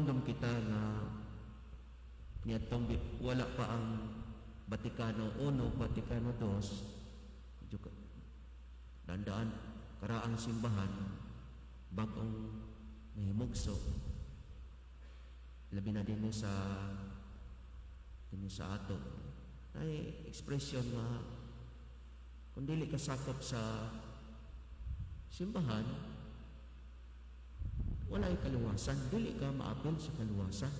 Makahinumdum kita nga niadtong wala pa ang Vaticano I, Vaticano II, medyo dandaan karaang simbahan bagong nahimugso, labi na din sa ato ay expression nga kung dili ka sakop sa simbahan, wala ay kaluwasan, dili ka maapil sa kaluwasan.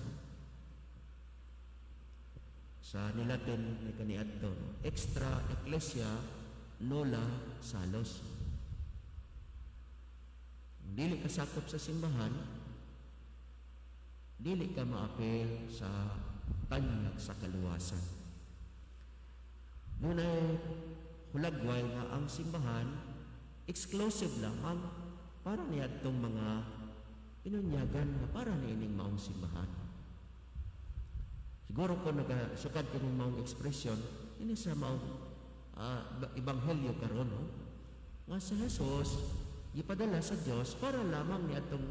Sa nilatin ni kaniadto, no? Extra ecclesia nulla salus. Kung dili ka sakop sa simbahan, dili ka maapil sa tanyag sa kaluwasan. Dunay hulagway nga ang simbahan exclusive lamang para niadtong mga pinunyagan nga para niining maong simbahan. Siguro kung nagasukad kining maong ekspresyon, ini sa maong ebanghelyo karon, no? Nga si Jesus gipadala sa Dios para lamang niadtong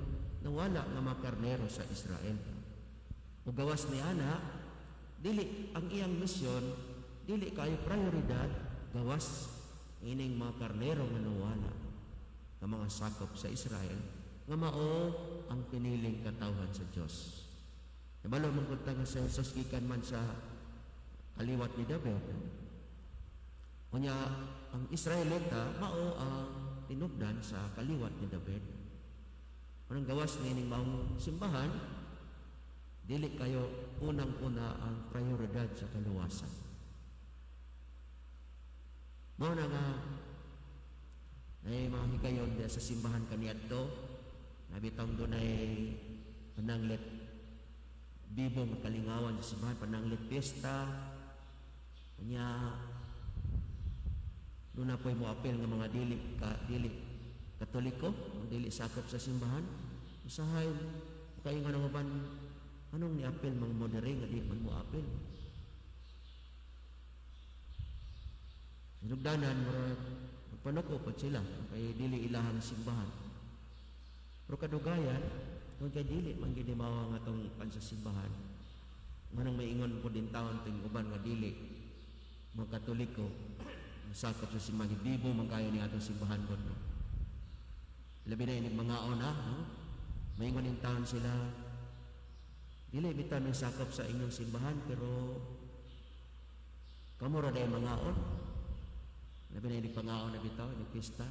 nawala nga mga karnero sa Israel. Ug gawas ni ana, dili ang iyang misyon, dili kayo prioridad gawas ining mga karnero nga nawala nga mga sakop sa Israel nga mao ang piniling katawhan sa Dios. Nabalo man gud ta nga sa Jesus gikan man sa kaliwat ni David. Unya ang Israelita mao ang tinubdan sa kaliwat ni David. Anong gawas niining maong simbahan, dili kayo unang-una ang prioridad sa kaluwasan. Mao na nga ay mga higayon diya sa simbahan kaniadto, nabitang dunay pananglit bibo nga kalingawan sa simbahan, pananglit piyesta. Unya doon na po'y moapil nga mga dili Katoliko, dili sakop sa simbahan. Usahay kayo nga uban, anong niapil mga mo diri nga di man mo apil? Sinugdanan, murag magpanuko po sila kay dili ilahang simbahan. Pero kadugayan, kung kay dili man gid mawa nga atong pan sa simbahan, manang maingon po din taon ting uban nga dili mga Katoliko sakop sa simbahan, bibo man kayo ni atong simbahan kon, no? Labi na inig mga ona, no? Maingon din taon sila, dili bitaw mi sakop sa inyong simbahan, pero kamo ra day mangaon. Labi na inig pangaon na bitaw, inig pista.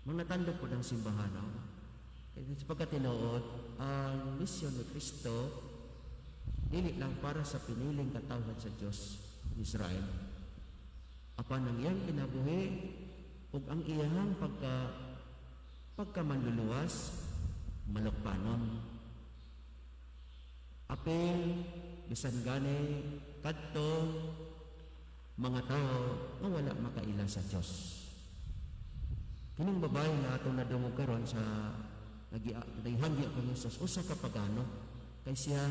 Mga natandog po ng simbahan, no? Kaya sa pagkatinuod, ang misyon ni Kristo dili lang para sa piniling katawhan sa Dios, Israel. Apan ang iyang kinabuhi ug ang iyang pagkamanluluwas malukpanon. Apil bisan gani kadto mga tao nga wala makaila sa Dios. Kining babae nga atong nadungog karon sa nagihangyo kang Jesus, usa ka pagano kay siya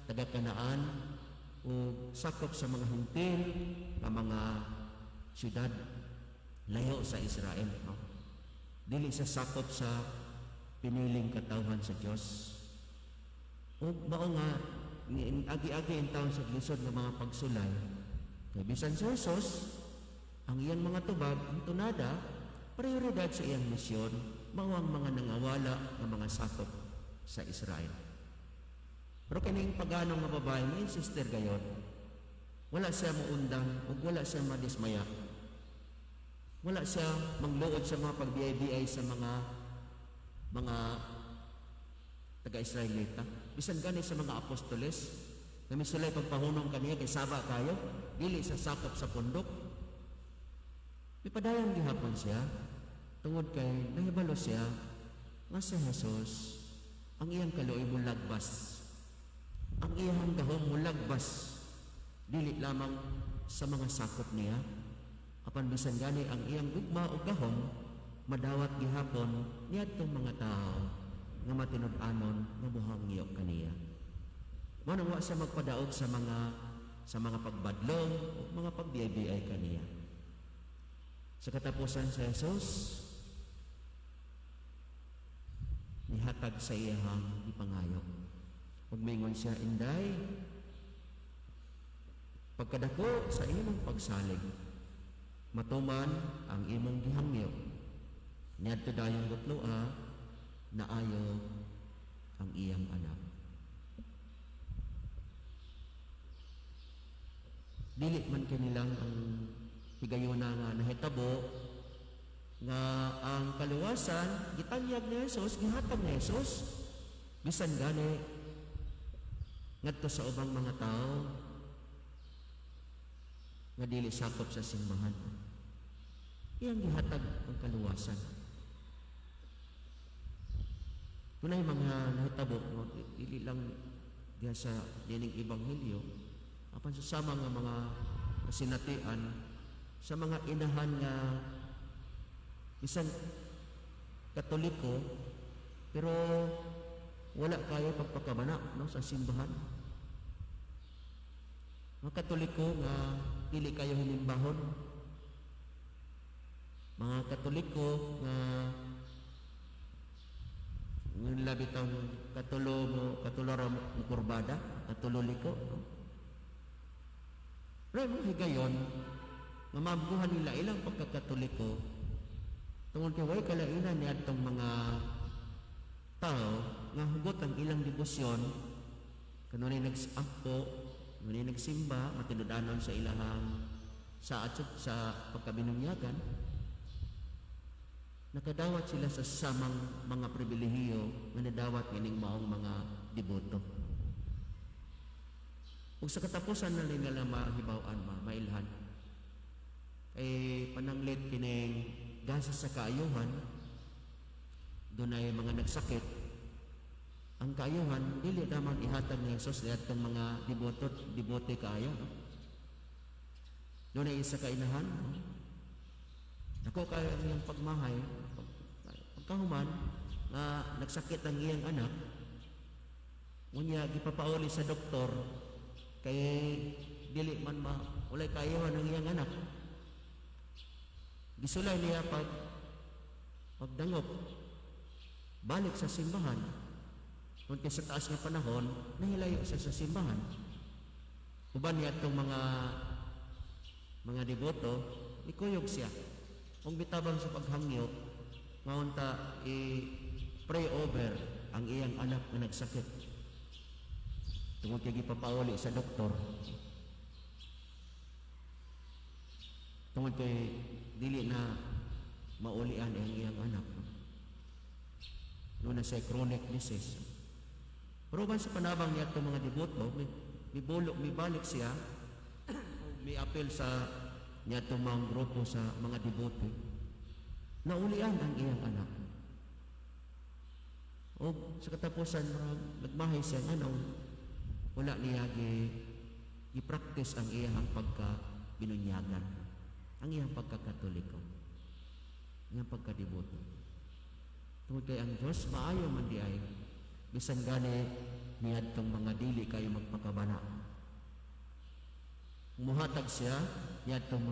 taga Kanaan ug sakop sa mga Hentil nga mga syudad layo sa Israel, no? Dili sa sakop sa piniling katawhan sa Dios. Ug mao nga ni agi-agi in taon sa lisod nga mga pagsulay. Kay bisan si Jesus, ang iyang mga tubag, ang tunada, prioridad sa iyang misyon, mao ang mga nangawala nga mga sakop sa Israel. Pero kining pagano nga babae, may sister gayon, wala siya muundang ug wala siya madismaya. Wala siya mangluod sa mga pagbiyay-biyay sa mga taga-Israelita. Bisan gani sa mga apostoles, na misulay pagpahunong kaniya kay saba kayo, dili sa sakop sa pundok. Mipadayon gihapon siya, tungod kay nahibalo siya nga si Jesus, ang iyang kaluoy mulagbas. Ang iyang gahom mulagbas, dili lamang sa mga sakop niya, apan bisan gani ang iyang gugma o gahom madawat gihapon niadtong mga tao nga matinud-anon nga muhangyo kaniya. Mao nang wa siya magpadaog sa mga pagbadlong o mga pagbiyay-biyay kaniya. Sa katapusan, sa Jesus nihatag gihatag sa iyahang gipangayo. Ug mingon siya, "Inday, pagkadako sa imong pagsalig, matuman ang imong gihangyo." Niadto dayong gutloa, naayo ang iyang anak. Dili man kinilang ang higayuna nga nahitabo nga ang kaluwasan gitanyag ni Jesus, gihatag ni Jesus, bisan gani ngadto sa ubang mga tao nga dili sakop sa simbahan. Iyang gihatag ang kaluwasan. Dunay mga nahitabo nga dili lang diha sa dining ebanghelyo, apan sa sama nga mga kasinatian sa mga inahan nga bisan Katoliko pero wala kayo pagpakabana, no, sa simbahan. Mga Katoliko nga dili kayo hinimbahon. Mga Katoliko nga ngun labi tong katulo mo, katulo ra mo kurbada, katuloliko, no? Pero mga higayon nga maamguhan nila ilang pagkakatoliko tungod kay way kalainan ni adtong mga tao nga hugot ang ilang debosyon, kanunay nag-ampo, kanunay nagsimba matinud-anon sa ilahang sa pagkabinunyagan, nakadawat sila sa samang mga pribilehiyo nga nadawat ining maong mga deboto. Ug sa katapusan na nila mahibaw-an, mailhan. Kay pananglit kining gasa sa kaayuhan, dunay mga nagsakit. Ang kaayuhan dili naman ihatag ni Jesus niadtong mga deboto, debote kaayo, no? Dunay isa ka inahan, no? Dako kayo ang iyang pagmahay. Pagkahuman nga nagsakit ang iyang anak, unya gipapauli sa doktor kay dili man ma walay kaayuhan ang iyang anak. Gisulay niya pagdangop balik sa simbahan. Kung kay sa taas nga panahon nahilayo siya sa simbahan. Uban niya itong mga deboto, ikuyog siya. Kung bitabang sa paghangyo, maunta i-pray over ang iyang anak na nagsakit. Tungod kay gipapauli sa doktor. Tungod kay dili na maulian ang iyang anak. Noon na siya chronic disease. Pero ba sa panabang niya itong mga deboto, mibalik siya, may apel sa niya itong mga grupo sa mga debote, naulian ang iyang anak. O sa katapusan, nagmahay siya, ano, wala niya gi-practice ang iyang pagkabinunyagan, ang iyang pagkakatoliko, ang iyang pagkadeboto. Tungod kay ang Diyos, maayo man di ay, bisan gani niadtong mga dili kayo magpakabana. Muhatag siya niadtong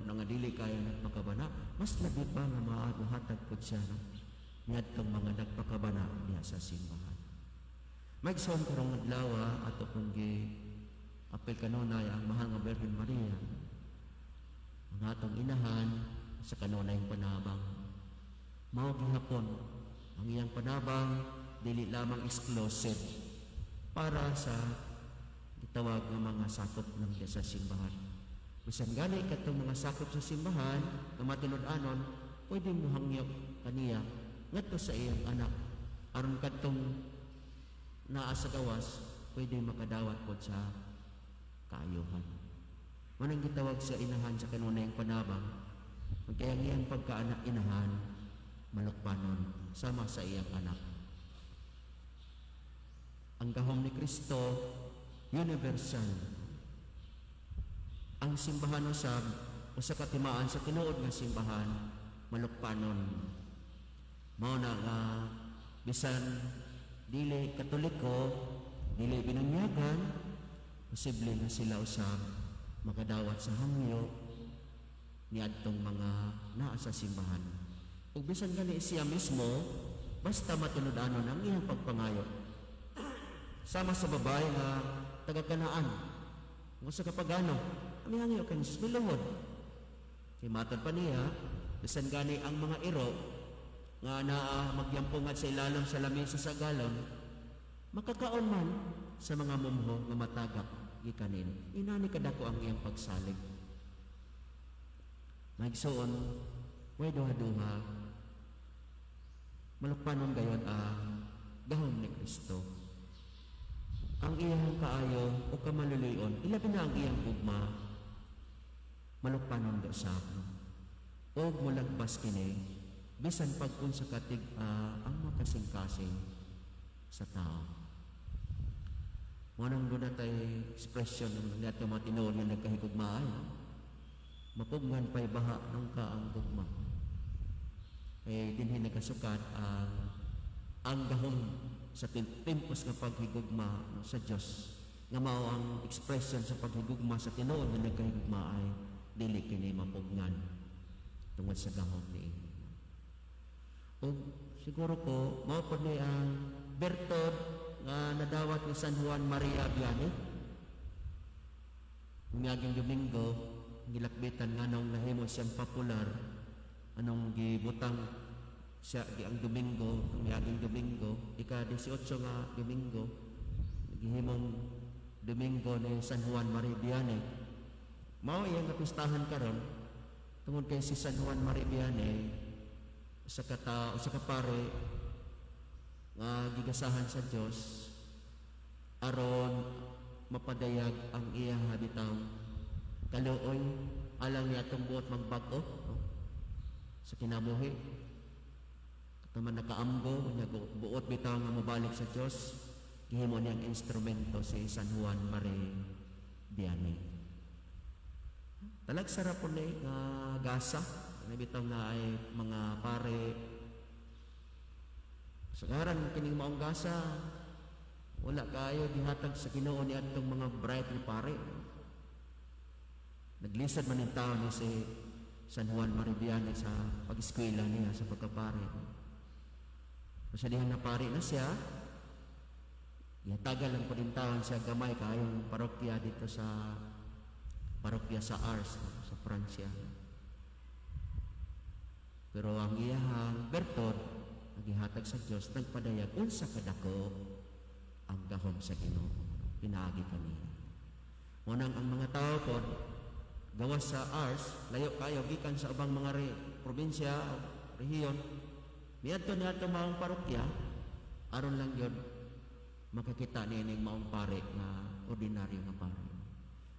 mga dili kayo nagpakabana, mas labi pa nga muhatag pud siya, no, niadtong mga nagpakabana diha sa simbahan. Maigsoon karong adlaw, ato pong gi apel kanunay ang mahal nga Birhen Maria, ang atong inahan sa kanunayng panabang. Mao gihapon ang iyang panabang dili lamang exclusive para sa gitawag nga mga sakop ng sa simbahan. Bisan gani katong mga sakop sa simbahan nga matinud-anon, pwede mo hangyo kaniya ngadto sa iyang anak aron kadtong naa sa gawas pwede makadawat pod sa kaayuhan. Manang gitawag sa inahan sa kanunayang panabang, kaya ang iyang pagkaanak inahan malukpanon sama sa iyang anak. Ang gahom ni Kristo universal. Ang simbahan usab usa ka timaan sa tinuod nga simbahan malukpanon. Mao na nga bisan dili Katoliko, dili binunyagan, posible nga sila usab makadawat sa hangyo niadtong mga naa sa simbahan. Ug bisan gani siya mismo Basta matinud-anon ang iyang pagpangayo. Sama sa babae nga taga Kanaan, usa ka pagano, mihangyo kay Jesus, miluhod. Kay matod pa niya, bisan gani ang mga iro nga naa magyampungan sa ilalom sa lamesa sa agalon, makakaon man sa mga mumho nga matagak gikanin. Inani kadako ang iyang pagsalig. Maigsoon, way duha-duha, malukpanon gayon ang gahom ni Kristo. Ang iyang kaayo o kamaluluyon, ilabi na ang iyang gugma, malukpanon ga usab. Og mulagpas kini, bisan pag unsa katig-a ang makasing-kasing sa tao. Mao nang duna tay expression ng nato mga tinuod nga nagkahigugmaay, no? "Mapugnan pa'y baha nungka ang gugma." Eh, dinhi nagasukat ang gahom sa tempos nga paghigugma, no, sa Dios nga mao ang expression sa paghigugma sa tinuod nga nagkahigugma ay dili kini mapugnan tungod sa gahom ni. Ug siguro ko mao pod ni ang bertud nga nadawat ni San Juan Maria Vianney. Miaging Domingo, gilakbitan nganong nahimo siyang popular, anong gibutang siya gi ang Domingo, ang miaging Domingo, ika-18 nga Domingo, gihimong Domingo ni San Juan Maria Vianney. Mao iyang kapistahan karon tungod kay si San Juan Maria Vianney usa ka tao, usa ka pare nga gigasahan sa Dios aron mapadayag ang iyang bitawng kaluoy alang niya atong buot magbag-o, no, sa kinabuhi. Kataman nakaamgo nya buot bitaw nga mobalik sa Dios, gihimo niyang instrumento si San Juan Maria Vianney. Talagsa ra po ni nga gasa na bitaw nga ay mga pare. Sagaran kining maong gasa wala kayo gihatag sa Ginoo ni atong mga bright nga pare. Naglisod man yung tao ni si San Juan Maria Vianney sa pag-eskwela niya sa pagkapare. Sa dihang na pare na siya, gihatagan lang po din taon siya gamay kaayong parokya dito sa parokya sa Ars, no, sa Francia. Pero ang iyahang bertud, nagihatag sa Dios, nagpadayag unsa kadako ang gahom sa Ginoo pinaagi kaniya. Mao nang ang mga tao pod gawas sa Ars, layo kayo gikan sa ubang mga probinsya o rehiyon, miadto niadto maong parokya aron lang gyud makakita niining maong pare nga ordinaryo nga pare.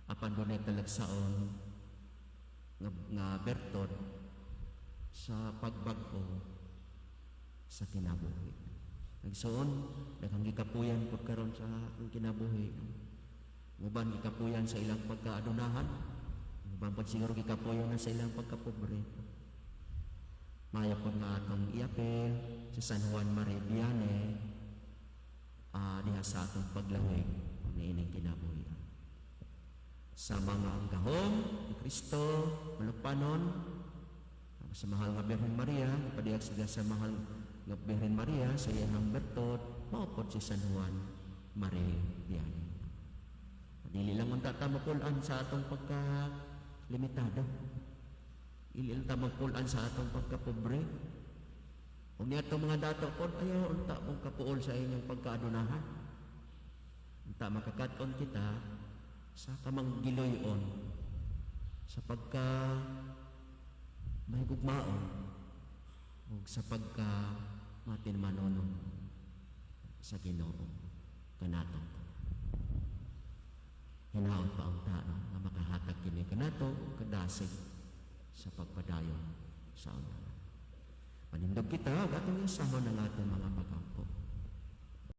Apan dunay talagsaon nga bertud sa pagbag-o sa kinabuhi. Nagsuon, daghang gikapuyan pud karon sa akong kinabuhi. Uban gikapuyan sa ilang pagkaadunahan, uban pud siguro gikapuyan na sa ilang pagkapobre. Maya pud nga atong iapil si San Juan Maria Vianney diha sa atong paglawig niining kinabuhi. Sa mga ang gahom ni Kristo, malukpanon, sa mahal nga Birhen Maria, ipadayag sila sa mahal nga Birhen Maria sa iyang bertud, mao pod si San Juan Maria Vianney. Dili lang unta ta mapul-an sa atong pagka limitado. Dili lang ta magpul-an sa atong pagkapobre. Kung niadto mga dato pod, ayaw unta mong kapuol sa inyong pagkaadunahan. Unta makakat-on kita sa kamanggiloy-on, sa pagka mahigugmaon, ug sa pagka matinmanonon sa Ginoo kanato. Hinaot pa unta, no, nga makahatag kini kanato ug kadasig sa pagpadayon sa una. Panindog kita ug atong usahon ang atong mga pagampo.